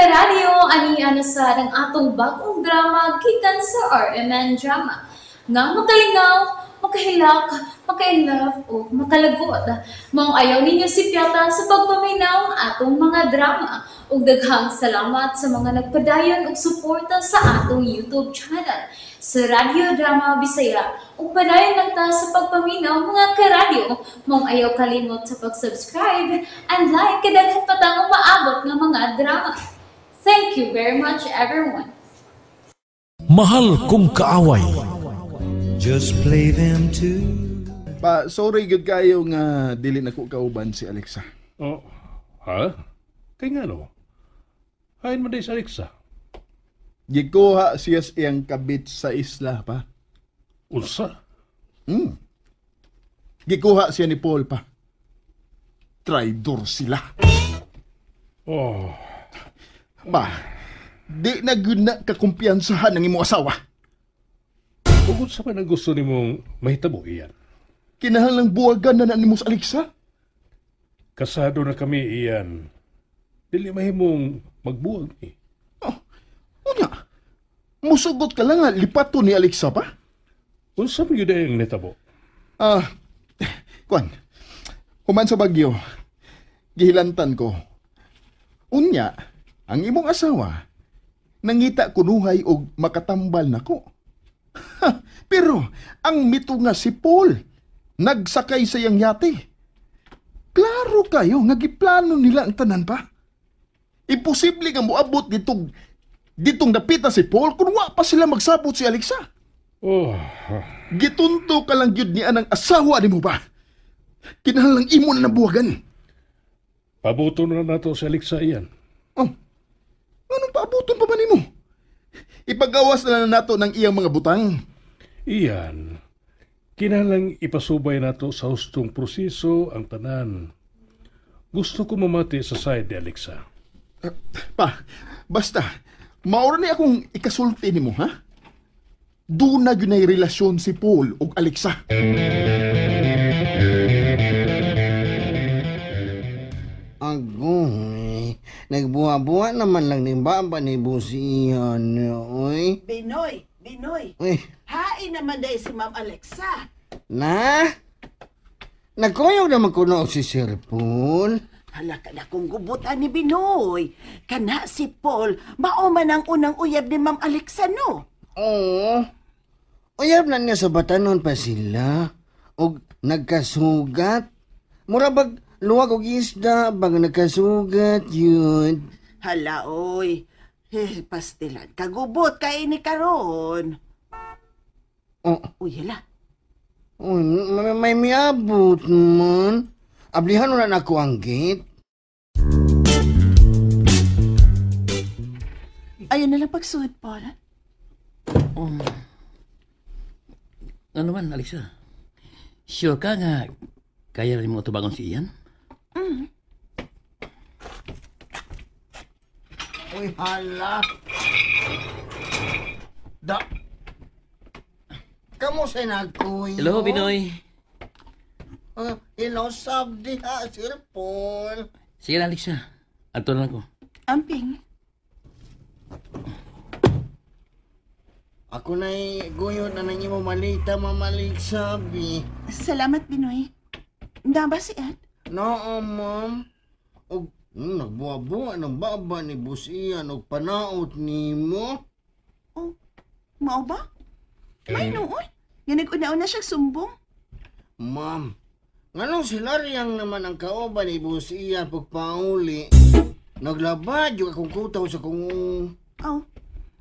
Karadyo, ani na sad ang atong bagong drama gikan sa RMN Drama. Nga makalingaw, makahilak, makainlove o makalagot. Maong ayaw ninyo sipyata sa pagpaminaw atong mga drama. Ug daghang salamat sa mga nagpadayon og suporta sa atong YouTube channel sa Radyo Drama Bisaya. Ug padayon lang ta sa pagpaminaw, mga karadyo. Maong ayaw kalimot sa pag-subscribe and like kay daghan pa tang umaabot nga mga drama. Thank you very much, everyone. Mahal Kong Kaaway. Just play them too. Pa, sorry gud kayo nga dili na ko kauban si Alexa. Oh, ha? Kay nga no? Hain mo day sa Alexa. Gikuha siya sa iyang kabit sa isla pa. Unsa? Gikuha siya ni Paul pa. Traidor sila. Oh, Pa, di na gyud na kakumpiyansahan ang imong asawa. Ug unsa man ang gusto nimong mahitabo, Ian? Kinahanglang buwagan na na nimo sa Alexa. Kasado na kami, Ian. Dili mahimong magbuwag ni. Oh, unya. Musugot ka lang nga lipato ni Alexa pa. Unsa man gyud ang nitabo? Ah, kuan. Human sa bagyo, gihilantan ko. Unya, ang imong asawa, nangita kunuhay og makatambal nako. Ha, pero ang mito nga si Paul, nagsakay sa iyang yate. Klaro kayo nga giplano nila ang tanan pa. Imposible nga moabot ditong dapita si Paul kung wa pa sila magsabot si Alexa. Oh, Gitunto ka lang gyud niya ang asawa nimo ba? Kinahanglang imo na nabuwagan. Pabuto na nato si Alexa, Ian. Oh, anong paabuton pa ba nimo? Ipagawas na lang nato ng iyang mga butang. Ian, kinahanglang ipasubay nato sa hustong proseso ang tanan. Gusto ko mamati sa side ni Alexa. Pa, basta, maura ni akong ikasulti nimo, ha? Doon na yun ay relasyon si Paul ug Alexa. Agoy, nagbuha-buha naman lang ni Baba ni Busian, oy. Binoy, Binoy. Uy, Hain naman dahil si Ma'am Alexa. Na? Nagkuyog naman kuno si Sir Paul. Hala ka na kong gubutan ni Binoy. Kana si Paul, mao man ang unang uyab ni Ma'am Alexa, no? Oo. Uyab na niya sa batanon pa sila. Og nagkasugat. Mura bag luwag og isda, bag nagkasugat yun. Hala, oy. Eh, pastilan, kagubot kay ni karon. Oh, Uy, hala. uy, may miabot man. Ablihan na nako ang gate. Ayun na lang pagsuod, Paul. Ano man, Alexa? Sure ka nga kaya rin mo tubagon si Ian? Uy, hala. Da. Kamu sa nagkuyo? Hello, Binoy. Hello, sab diha, Sir Paul. Sige na, Alexa. Anto na lang ko. Amping. Ako na'y guyod na nang imo malita, Ma'am Sabi. Salamat, Binoy. Naba si Ed? Noo, ma'am. Og nagbuwa-buwa ng baba ni Busian og panaot nimo. Oh, mao ba? May noon. Nga nag-una-una siya sumbong. Ma'am, nganong sila riyang naman ang kauban ni Busian pagpauli? Naglabad yung akong kutaw sa kung. Oh,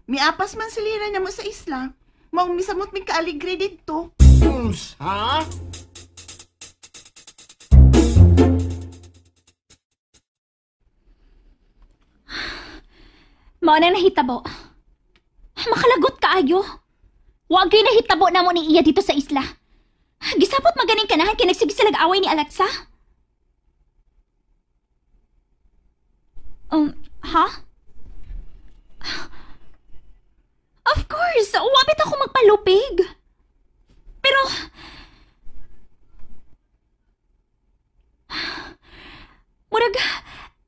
miapas man silira na mo sa isla. Maong misamot mi kaaligre didto. Ha? Mao na nahitabo. Makalagot kaayo. Wa gyud nahitabo namo ni iya dito sa isla. Gisapot maganing kanahan kay nagsige sila away ni Alexa. Ha? Of course, wabit ako magpalupig. Pero murag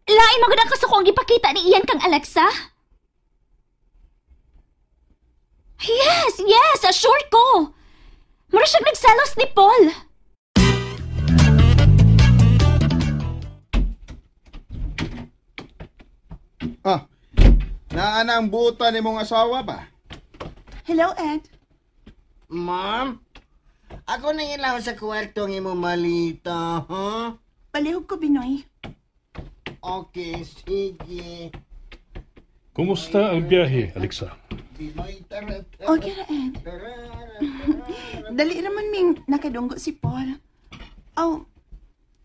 lain magud ang kasuko ang gipakita. nangita ni Ian kang Alexa? Yes, yes, sure ko. Mura siyang nagselos ni Paul. Ah, naana ang buta ni mong asawa ba? Hello, Ed. Ma'am, ako nang ilaw sa kwarto ng imong malita, ha? Palihog ko, Binoy. Okay, sige. Kumusta ang biyahe, Alexa? Binoy, tara, tara. Okay ra, Ed. Dali naman ming nakadunggo si Paul. Oh,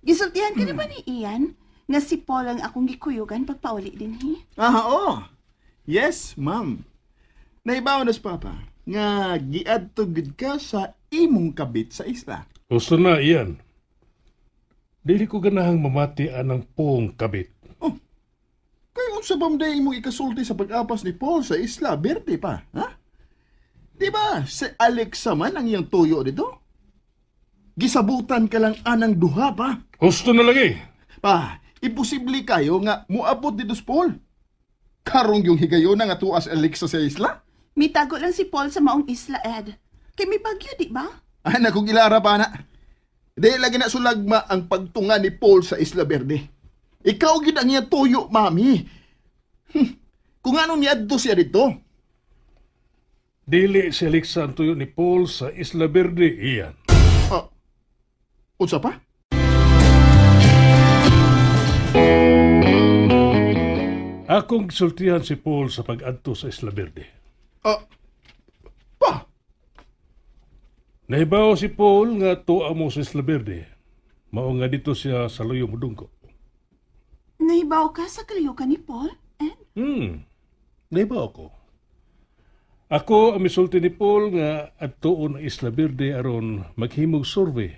gisultihan ka na ba ni Ian? Nga si Paul ang akong gikuyugan pagpauli din, he? Ah, oo. Yes, ma'am. Naibaw na si Papa nga giadto gid ka sa imong kabit sa isla. Gusto na, Ian. Dili ko ganahang mamati anang pong kabit. Oh, kay unsa ba man imong ikasulti sa pag-apas ni Paul sa Isla Verde pa, ha? Di ba si Alexa man ang iyang tuyo dito? Gisabutan ka lang anang duha pa. Gusto na lagi. Pa, imposible kayo nga muabot dito si Paul. Karong yung higayon nga tuas Alexa sa isla? Mitago lang si Paul sa maong isla, Ed. Kay may bagyo, di ba? Ay, nakong ilara pa na. Di lagi na sulagma ang pagtunga ni Paul sa Isla Verde. Ikaw gid ang iyang tuyo, mami. Kung ano niadto siya dito? Dili si Alexa ang tuyo ni Paul sa Isla Verde, Ian. Oh, unsa pa? Akong gisultihan si Paul sa pag-adto sa Isla Verde. Pa? Nahibaw si Paul nga tuwa mo sa Isla Verde. Mao nga dito siya sa luyo mudungko. Nahibaw ka sa kalihukan ni Paul, Ed? Nahibaw ako. Ako ang misulti ni Paul nga adtuon ang Isla Verde aron maghimog survey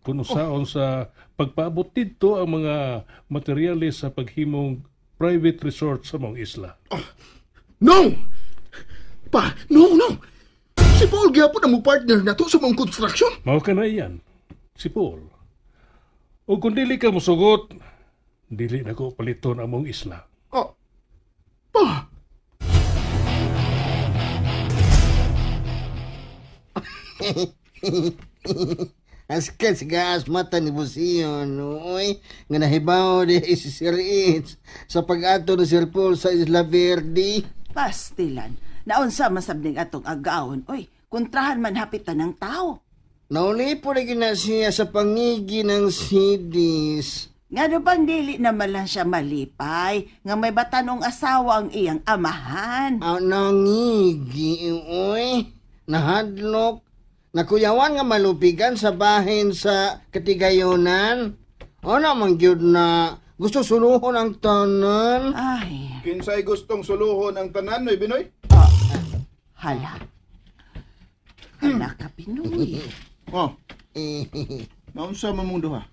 kung usaon sa pagpaabot didto ang mga materyales sa paghimong private resort sa mong isla. Oh, no! Pa, no, no! Si Paul gyapon ang mo partner na to sa mong construction. Mao ka na iyan, si Paul. O kung dili ka mosugot, dili na ko paliton ang mong isla. Oh, pa! Askat sa mata ni Busion, oy, nga nahibaw di si Sir Itz sa pag-ato ni Sir Paul sa Isla Verde. Pastilan, naunsa masabning atong agaon, oy, kontrahan man hapitan ng tao. Nauli po na gina siya sa pangigi ng CDs. Nga no bang dili naman lang siya malipay, nga may batanong asawa ang iyang amahan. Nangigi, oy, nahadlok. Nakuyawan nga malupigan sa bahin sa katigayonan. O naman gyud na gusto suluhon ang tanan. Ay. Kinsay gustong suluhon ang tanan, Noy Binoy? Hala. Hala ka, Pinoy. Oh. Naunsa man mong duha?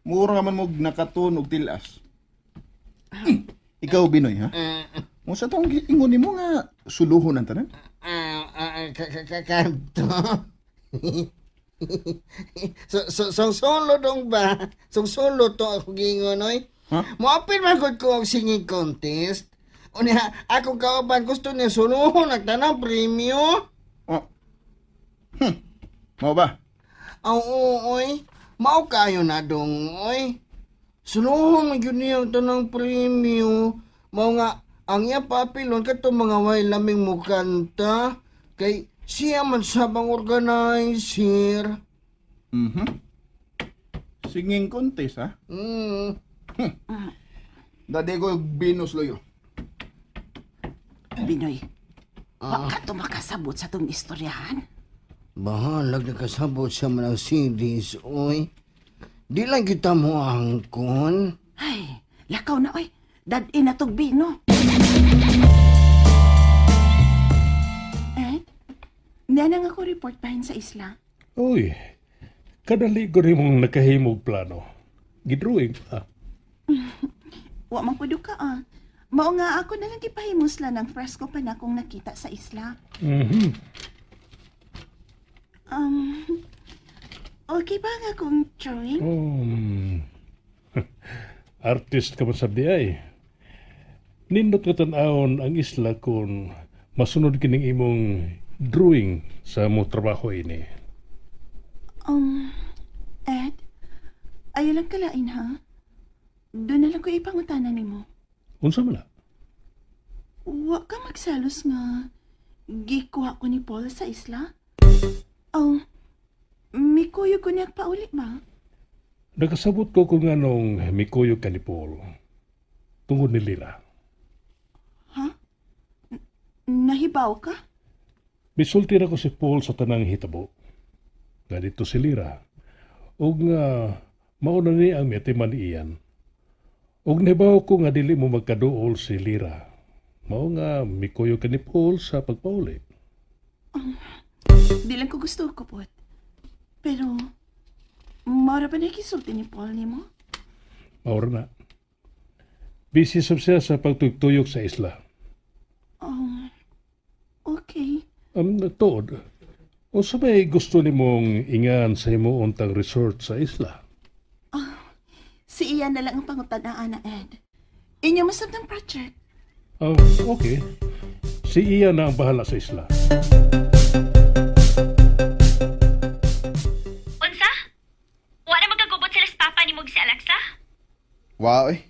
Mura man mong nakatun og tilas. Ikaw, Binoy, ha? Unsa tong ingon nimo nga suluhon ang tanan? Kanto. So solo dong ba? So solo to ako gingon, oy. Huh? Moapil man gud ko og singing contest. Unya ako kauban gusto niya suluhon ang tanang premyo. Oh. Mao ba? Oo, oy. Mao kayo na dong, oy. Suluhon man gyud niya ang tanang premyo. Mao nga ang iya papilon kadtong mga way laming mukanta kay siya man sabang organizer. Singing contest, ha? Mm. Dadi ko Venus loyo. Binoy, wa ka to makasabot sa tong istoryahan? Bahalag nakasabot sa mga CDs, oy. Di lang kita mo angkon. Ay, lakaw na, oy. Dad-in na tog bino. Eh, nanang ako report bahin sa isla. Uy, kadali ko rin mong nakahimog plano. Gidrawing pa. Wa man kudo ka, ah. Mao nga ako na lang gipahimusla ng fresko pa na akong nakita sa isla. Mm-hmm. Okay ba nga akong drawing? Artist ka man sa DI. Nindot nga tan-awon ang isla kung masunod kining imong drawing sa mo trabaho ini. Ed, ayaw lang kalain ha. Doon na lang ko ipangutana nimo. Unsa man na? Wa ka magselos nga gikuha ko ni Paul sa isla? Oh, mikuyog ko niya pauli ba? Nakasabot ko kung anong mikuyog ka ni Paul. Tungod ni Lira. Ha? Nahibaw ka? Misulti na ko si Paul sa tanang hitabo. Nga dito si Lira. Ug nga mauna ni ang miatiman ni Ian. Ug nahibaw ko nga dili mo magkaduol si Lira. Mao nga mikuyog ka ni Paul sa pagpauli. Di lang ko gusto ko po. Pero, mara ba nakisulti ni Paul nimo? Maura na. Busy sab siya sa pagtuyok sa isla. Okay. Tuod, unsa may gusto nimong ingan sa imo untang resort sa isla? Si Ian na lang ang pangutan-aan na Ed. Inyo masab ng project. Oh, okay. Si Ian na ang bahala sa isla. Unsa? Wa na magkagubot sila sa papa ni Mug si Alexa? Wow eh.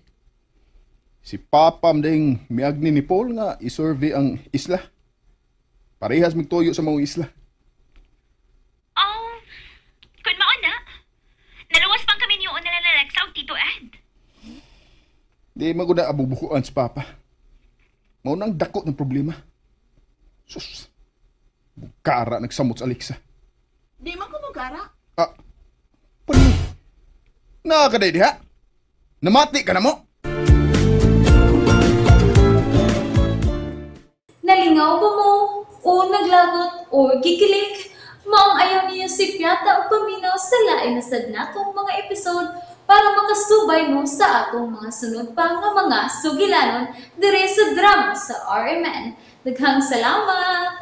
Si Papa ding miagni ni Paul nga isurvey ang isla. Parehas migtuyo sa mga isla. Oh, kun mao na. Naluwas pang kami niyo na lang Alexa og Tito Ed. Di maguda abubukuan si Papa. Mao nang dako ng problema. Sus. Bukara nagsamot sa Alexa. Di man ko mugara. Ah, pani. Nakaday diha. Namati ka na mo. Nalingaw ba mo? O naglagot o gikilig? Maong ayaw niyo si Piata o paminaw sa lain na sad natong mga episode para makasubay mo sa atong mga sunod pa nga mga sugilanon dire sa drama sa RMN. Daghang salamat!